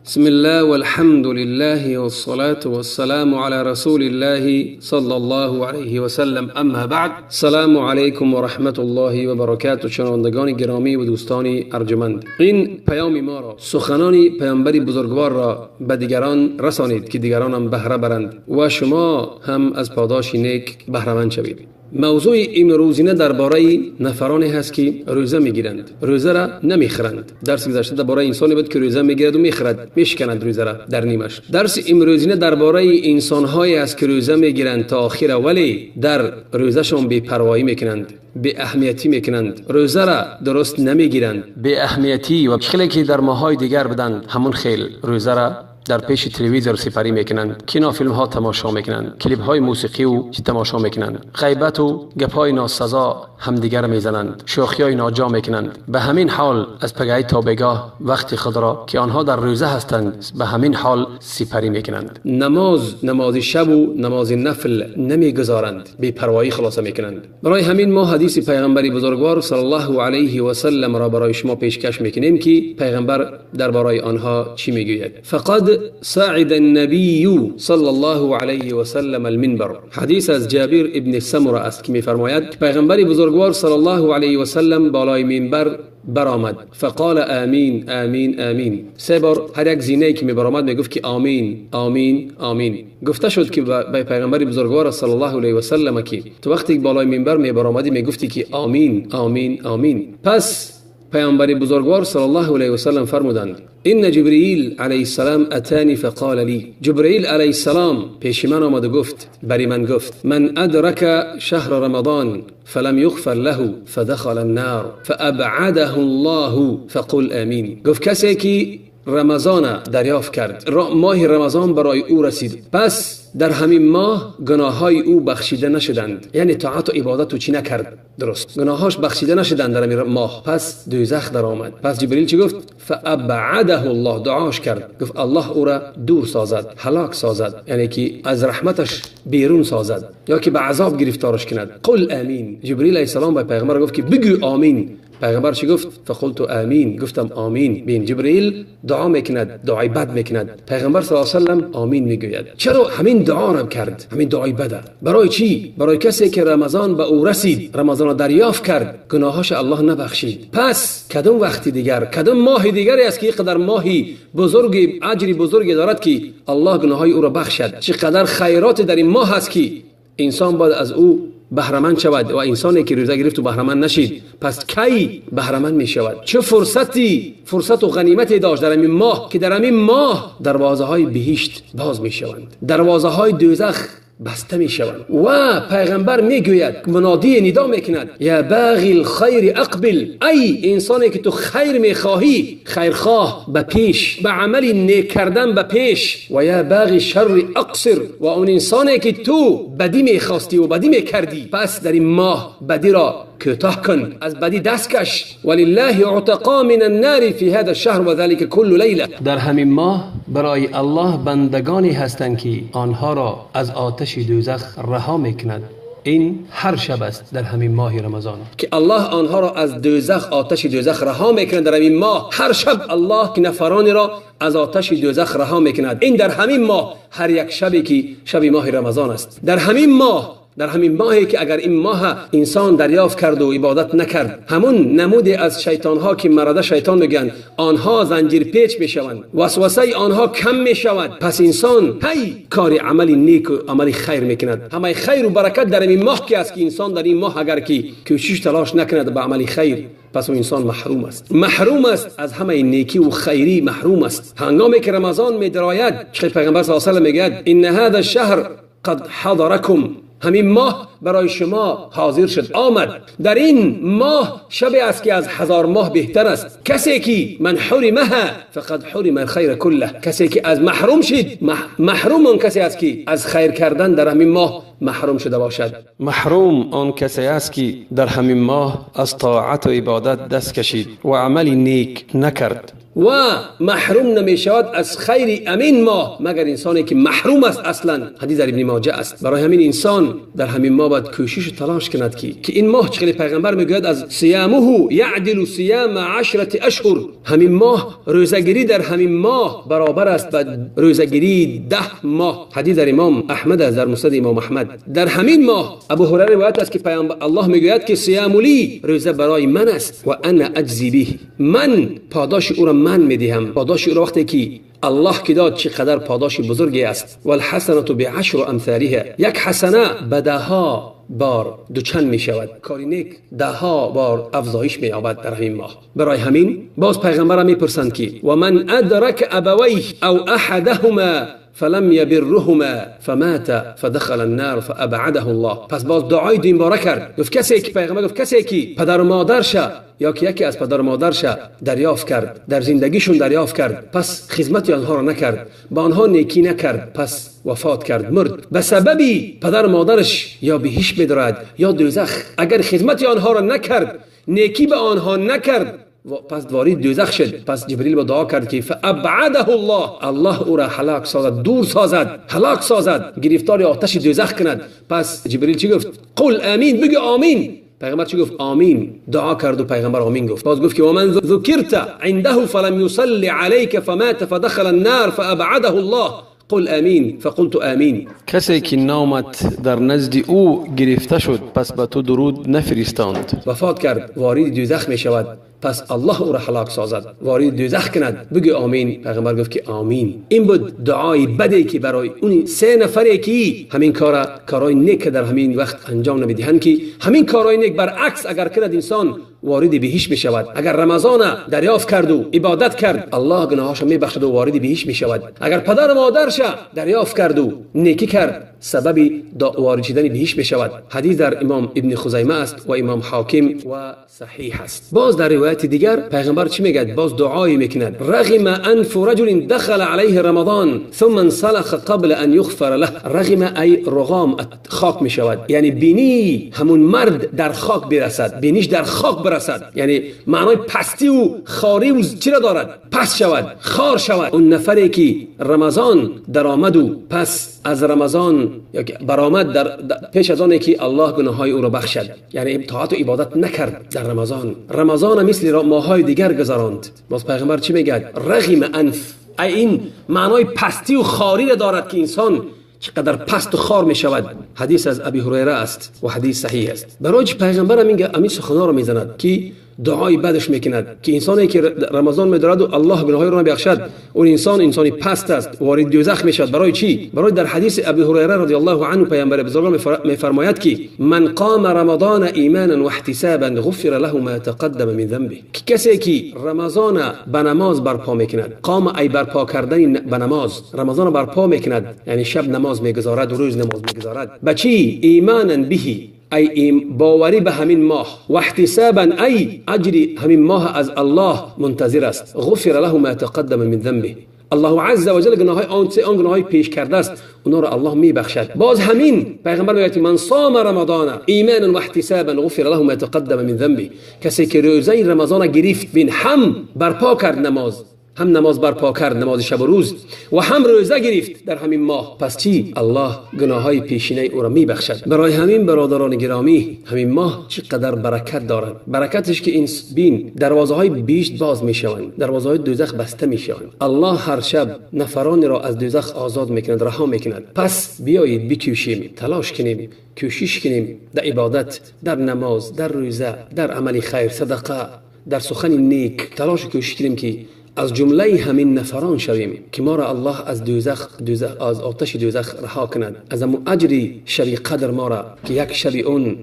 بسم الله والحمد لله والصلاة والسلام على رسول الله صلى الله عليه وسلم. اما بعد، سلام علیکم و رحمت الله و برکاته. شنوندگان گرامی و دوستان ارجمند، این پیام ما را، سخنان پیامبر بزرگوار را به دیگران رسانید که دیگران هم بهره برند و شما هم از پاداش نیک بهره مند شوید. موضوع امروزینه درباره نفرانی هست که روزه میگیرند، روزه را نمیخرند. درس گذشته درباره انسانی بود که روزه میگیرد و میخرد، میشکند روزه را در نیمش. درس امروزینه درباره انسانهایی است که روزه میگیرند تا آخر، ولی در روزهشان بی‌پروایی میکنند، بی اهمیتی میکنند، روزه را درست نمیگیرند، بی اهمیتی و خیلی که در ماهای دیگر بدند همون خیل روزه را در پیش تلویزیون سپری میکنند، کینو فیلم ها تماشا میکنند، کلیپ های موسیقی و تماشا میکنند، غیبت و گپ های ناسزا همدیگر میزنند، شوخی های ناجا میکنند. به همین حال از پگاه تا بگاه وقت خود را که آنها در روزه هستند به همین حال سپری میکنند. نماز شب و نماز نفل نمیگذارند، بی پروایی خلاصه میکنند. برای همین ما حدیث پیغمبر بزرگوار صلی الله علیه و سلم را برای شما پیشکش میکنیم که پیغمبر درباره آنها چی میگوید. فقد صعد النبی صلی الله علیه و سلم المنبر. حدیث از جابر ابن سمره است که میفرماید پیغمبر بزرگوار صلی الله علیه و سلم بالای منبر برآمد. فقال آمین آمین آمین. سه بار هر یک زینه که میبرآمد میگفت که آمین آمین آمین. گفته شد که به پیغمبر بزرگوار صلی الله علیه و سلم که تو وقتی بالای منبر میبرآمدی میگفتی که آمین آمین آمین. پس پیامبر بزرگوار صلی الله علیه و سلم فرمودند ان جبرئیل علیه السلام اتانی فقال لی. جبرئیل علیه السلام پیش من آمد و گفت، بری من گفت من ادرک شهر رمضان فلم یغفر له فدخل النار فابعده الله فقل آمین. گفت کسی که رمضان دریافت کرد، ماه رمضان برای او رسید، پس در همین ماه گناههای او بخشیده نشدند، یعنی طاعت و عبادت او چی نکرد درست، گناهاش بخشیده نشدند در همین ماه، پس دوزخ در آمد. پس جبرئیل چی گفت؟ فابعده الله، دعاش کرد، گفت الله او را دور سازد، هلاک سازد، یعنی که از رحمتش بیرون سازد یا که به عذاب گرفتارش کند. قل آمین. جبرئیل علیه السلام به پیغمبر گفت که بگو آمین. پیغمبر چی گفت؟ فقلت آمین، گفتم آمین. بین جبرئیل دعا میکند، دعای بد میکند، پیغمبر صلی الله علیه و سلم آمین میگوید. چرا همین دعا را کرد؟ همین دعای بده برای چی؟ برای کسی که رمضان به او رسید، رمضان را دریافت کرد، گناهاش الله نبخشید. پس کدام وقتی دیگر، کدام ماه دیگری است که اینقدر ماهی بزرگ، اجری بزرگی دارد که الله گناههای او را بخشد؟ چقدر خیرات در این ماه است که انسان باید از او بهره‌مند شود و انسانی که روزه گرفت و بهره‌مند نشید پس کی بهره‌مند می شود؟ چه فرصتی، فرصت و غنیمتی داشت در همین ماه که در همین ماه دروازه های بهشت باز می شوند، دروازه های دوزخ بسته می شوند. و پیغمبر می گوید، منادی ندا می کند، یا باغی الخیر اقبل، ای انسانی که تو خیر می خواهی، خیرخواه به پیش، به عمل نیک کردن به پیش، و یا باغی شر اقصر، و اون انسانی که تو بدی می خواستی و بدی می کردی، پس در این ماه بدی را کوتاه کن، از بدی دست کش. ولله عتقا من النار فی هذا الشهر و ذلك كل لیله. در همین ماه برای الله بندگانی هستند که آنها را از آتش دوزخ رها میکند. این هر شب است در همین ماه رمضان که الله آنها را از دوزخ، آتش دوزخ رها میکند. در همین ماه هر شب الله که نفرانی را از آتش دوزخ رها میکند. این در همین ماه هر یک شبی که شب ماه رمضان است، در همین ماه، در همین ماهی که اگر این ماه انسان دریافت کرد و عبادت نکرد، همون نمود از شیطان ها که مرده شیطان میگن، آنها زنجیر پیچ میشوند، وسوسه آنها کم میشود. پس انسان هی کار عمل نیک و عمل خیر میکند. همه خیر و برکت در این ماه که است که انسان در این ماه اگر که کوشش تلاش نکند به عمل خیر، پس او انسان محروم است، محروم است از همه نیکی و خیری محروم است. هنگامی که رمضان میدراید، شیخ پیغمبر صلی الله علیه و سلم میگوید ان هذا الشهر قد حضرکم، همین ماه برای شما حاضر شد، آمد. در این ماه شب است که از 1000 ماه بهتر است. کسی که من حرمها فقد حرم الخیر كله، کسی که از محروم شد، محروم آن کسی است که از خیر کردن در همین ماه محروم شده باشد. محروم آن کسی است که در همین ماه از طاعت و عبادت دست کشید و عمل نیک نکرد. و محروم نمی شود از خیر امین ماه مگر انسانی که محروم است اصلا. حدیث در ابن ماجه است. برای همین انسان در همین ماه باید کوشش و تلاش کند که این ماه چه پیغمبر میگوید از صیامه یعدل صیام 10 اشهر، همین ماه روزگیری در همین ماه برابر است با روزگیری 10 ماه. حدیث در امام احمد است، در مسند امام احمد. در همین ماه ابو هریره روایت است که پیامبر الله میگوید که صیام لی، روزه برای من است، و انا اجزی به، من پاداش او را من میدهم. پاداش او را وقتی که الله که داد چقدر پاداش بزرگی است. والحسنه بعشر امثالها، یک حسنه به 10 بار دوچند می شود، کاری نیک 10 بار افزایش می یابد در همین ماه. برای همین باز پیغمبر می پرسند که و من ادرک ابویه او احدهما فلم يبرهما فمات فدخل النار فابعده الله. پس باز دعای دین باره کرد، گفت کسی که پیغمبر گفت کسی که پدر و مادرش یا که یکی از پدر و مادرش دریافت کرد، در زندگیشون دریافت کرد، پس خدمت آنها را نکرد، با آنها نیکی نکرد، پس وفات کرد، مرد، به سببی پدر و مادرش یا بهش می‌درد یا دوزخ. اگر خدمت آنها را نکرد، نیکی به آنها نکرد، پس وارد دوزخ شد. پس جبریل با دعا کرد که فابعده الله، الله او را هلاک سازد، دور سازد، هلاک سازد، گرفتار آتش دوزخ کند. پس جبریل چی گفت؟ قل امین، بگو آمین. پیغمبر چی گفت؟ آمین. دعا کرد و پیغمبر آمین گفت. باز گفت که ومن ذکرت عنده فلم يصلي عليك فمات فدخل النار فابعده الله قل امین فقلت امین. کسی که نامت در نزد او گرفته شد پس به تو درود نفرستاند، وفات کرد، وارد دوزخ می شود، پس الله او را هلاک سازد، وارد دوزخ کند، بگو آمین. پیغمبر گفت که آمین. این بود دعای بدی که برای اون 3 نفری که همین کارای نیک در همین وقت انجام نمیدهند، که همین کارای نیک برعکس اگر کند انسان وارد بهش می شود. اگر رمضان دریافت کرد و عبادت کرد، الله گناهاش می بخشد و وارد بهش می شود. اگر پدر و مادرش دریافت کرد و نیکی کرد، سبب وارد شدن بهش می شود. حدیث در امام ابن خزیمه است و امام حاکم و صحیح است. باز در روایت دیگر پیغمبر چی میگه؟ باز دعایی میکند: رغم انف رجل دخل علیه رمضان ثم انسلخ قبل ان یغفر له. رغم ای رغام، خاک می شود، یعنی بینی همون مرد در خاک برسد، بینیش در خاک برسد، یعنی معنای پستی و خاری و چی را دارد؟ پس شود، خار شود. اون نفری که رمضان در آمد و پس از رمضان یا برآمد در پیش از آن که الله گناههای او را بخشد، یعنی طاعت و عبادت نکرد در رمضان، رمضان مثل ماهای دیگر گذراند. باز پیغمبر چی میگه؟ رغم انف، ای این معنای پستی و خاری را دارد که انسان چقدر پست و خار می شود. حدیث از ابی هریره است و حدیث صحیح است. برای پیغمبر همین سخنها را میزند که دعای بدش میکند که انسانی که رمضان میدارد و الله گناههای را بخشد، اون انسان انسانی پست است، وارد دوزخ میشود. برای چی؟ برای در حدیث ابی هریره رضی الله عنه پیامبر بزرگوار میفرماید که من قام رمضان ایمانا و احتسابا غفر له ما تقدم من ذنبه. کسی که رمضان به نماز برپا میکند، قام ای برپا کردن به نماز، رمضان برپا میکند، یعنی شب نماز میگذارد و روز نماز میگذارد، به چی؟ ایمانا به، ای باوری به همین ماه، و احتسابا ای اجری همین ماه از الله منتظر است، غفر له ما تقدم من ذنبه. الله عز وجل گناههای آن گناههای پیش کرده است اونا را الله میبخشد. باز همین پیغمبر میگه من صام رمضان ایمانا و احتسابا غفر له ما تقدم من ذنبه. کسی که روزه رمضان گرفت، بین هم برپا کرد نماز، هم نماز برپا کرد، نماز شب و روز، و هم روزه گرفت در همین ماه، پس چی؟ الله گناههای پیشینه او را میبخشد. برای همین برادران گرامی، همین ماه چقدر برکت دارد. برکتش که این بین دروازه های بهشت باز میشوند، دروازه های دوزخ بسته میشوند. الله هر شب نفران را از دوزخ آزاد میکند، رها میکند. پس بیایید بکوشیم، تلاش کنیم، کوشش کنیم در عبادت، در نماز، در روزه، در عمل خیر، صدقه، در سخن نیک، تلاش کوشش کنیم که از جمله همین نفران شویم که ما را الله از دوزخ، از آتش دوزخ رها کند، از امو اجری شبی قدر ما را که یک شب اون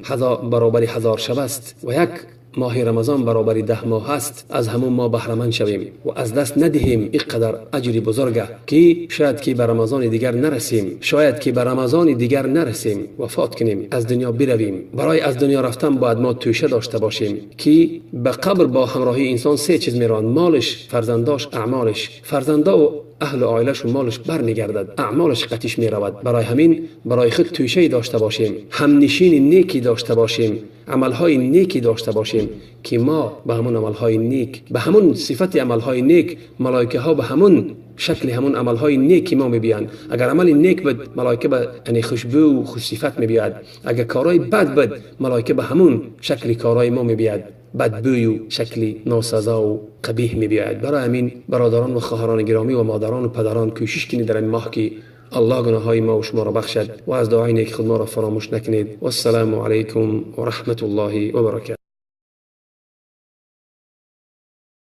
برابر 1000 شب است و یک ماه رمضان برابر 10 ماه است، از همون ما بهره‌مند شویم و از دست ندهیم اینقدر اجری بزرگه که شاید که به رمضان دیگر نرسیم، شاید که به رمضان دیگر نرسیم، وفات کنیم، از دنیا برویم. برای از دنیا رفتن باید ما توشه داشته باشیم که به قبر با همراهی انسان 3 چیز میروند: مالش، فرزنداش، اعمالش. فرزندا و اهل عائلش و مالش برمیگردد، اعمالش قطیش میرود. برای همین برای خود توشه داشته باشیم، همنشین نیکی داشته باشیم، عملهای نیکی داشته باشیم که ما به همون عملهای نیک، به همون صفت عملهای نیک، ملائکه ها به همون شکل همون عملهای نیکی ما میبیند. اگر عمل نیک بود ملائکه به یعنی خوشبو و خوش صفت میبیاد، اگر کارهای بد بود ملائکه به همون شکل کارهای ما میبیاد، بدبوی و شکلی ناسزا و قبیح میبیاد. برای همین برادران و خواهران گرامی و مادران و پدران کوشش کنید در این ماه که الله گناههای ما و شما را بخشد و از دعای نیک خود ما را فراموش نکنید. و السلام علیکم و رحمت الله و برکاته.